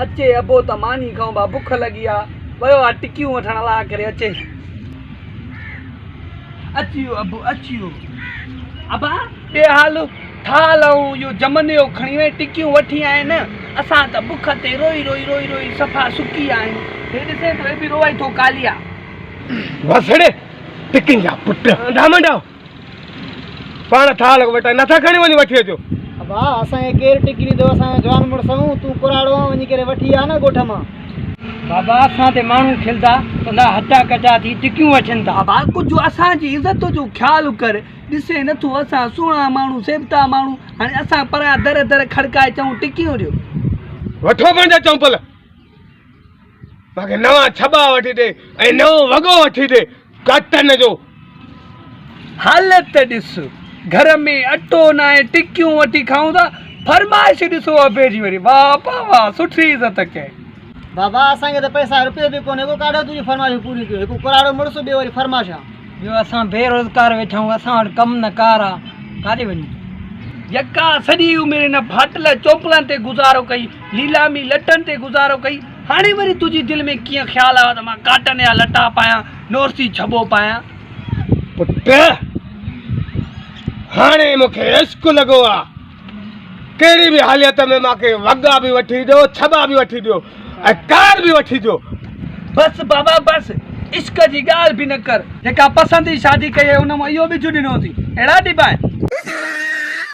اچي ابو ته ماني کائون با بک لڳي آ. ويو آ ٽڪيون وٺڻ الله ڪري اچي. اچي ويو ابو اچي ويو. ابا ڏي حال ٿال ۽ اهو جمنيو کڻي وئين ٽڪيون وٺي آئين نه اسان ته بک تي روئي روئي روئي روئي صفا سڪي ويا آهيون. هي ڏسين ٿو هي به روئي ٿو ڪاليا. وسڙي ٽڪين جا پٽ. انڌا منڊا پاڻ ٿال وٽان نٿا کڻي وڃي وٺي اچو. ابا اسان کي ڪير ٽڪي ڏيندو اسان جوان مڙس آهيون تون ڪراڙو آن وڃي ڪري وٺي آ نه ڳوٺ مان. بابا اسان تي ماڻهو کلندا چوندا هٽا ڪٽا ٿي ٽڪيون وٺين ٿا. بابا ڪجهه اسان جي عزت جو خيال ڪر ڏسين نٿو اسان سهڻا ماڻهو سيبتا ماڻهو هاڻي اسان پريان در در کڙڪائي چئون ٽڪيون ڏيو. وٺو پنهنجا چمپل. مانکي نوان ڇٻا وٺي ڏي ۽ نئون وڳو وٺي ڏي ڪاٽن جو. حالت ڏس گهر ۾ اٽو ناهي ٽڪيون وٺي کائون ٿا فرمائش ڏسو ابي جي وري واهه ابا واهه سٺي عزت ڪئي. بابا اسان کي ته پئسا رپيو به ڪونهي ڪو ڪاڏو تنهنجون فرمائشون پوريون ڪيون هڪ ڪراڙو مڙس ٻيو وري فرمائشان. ٻيو اسان بي روزگار ويٺا آهيون اسان وٽ ڪم نه ڪار آ ڪاڏي وڃون. يڪا سڄي عمر هن ڦاٽل چوپلن تي گذارو ڪئي ليلامي لٽن تي گذارو ڪئي، هاڻي وري تنهنجي دل ۾ ڪيئن خيال آيو ته مان ڪاٽن جا لٽا پايان، نورسي ڇٻو پايان؟ پٽ، هاڻي مون کي عشق لڳو آ. ڪهڙي به حاليت ۾ مان کي وڳا به وٺي ڏيو، ڇٻا به وٺي ڏيو ۽ ڪار به وٺي ڏيو. بس بابا بس، عشق جي ڳالهه به نه ڪر. جيڪا پسند جي شادي ڪئي آهي، ان مان اهو ٻج ڏنو اٿئي. اهڙا ڏبا آهن.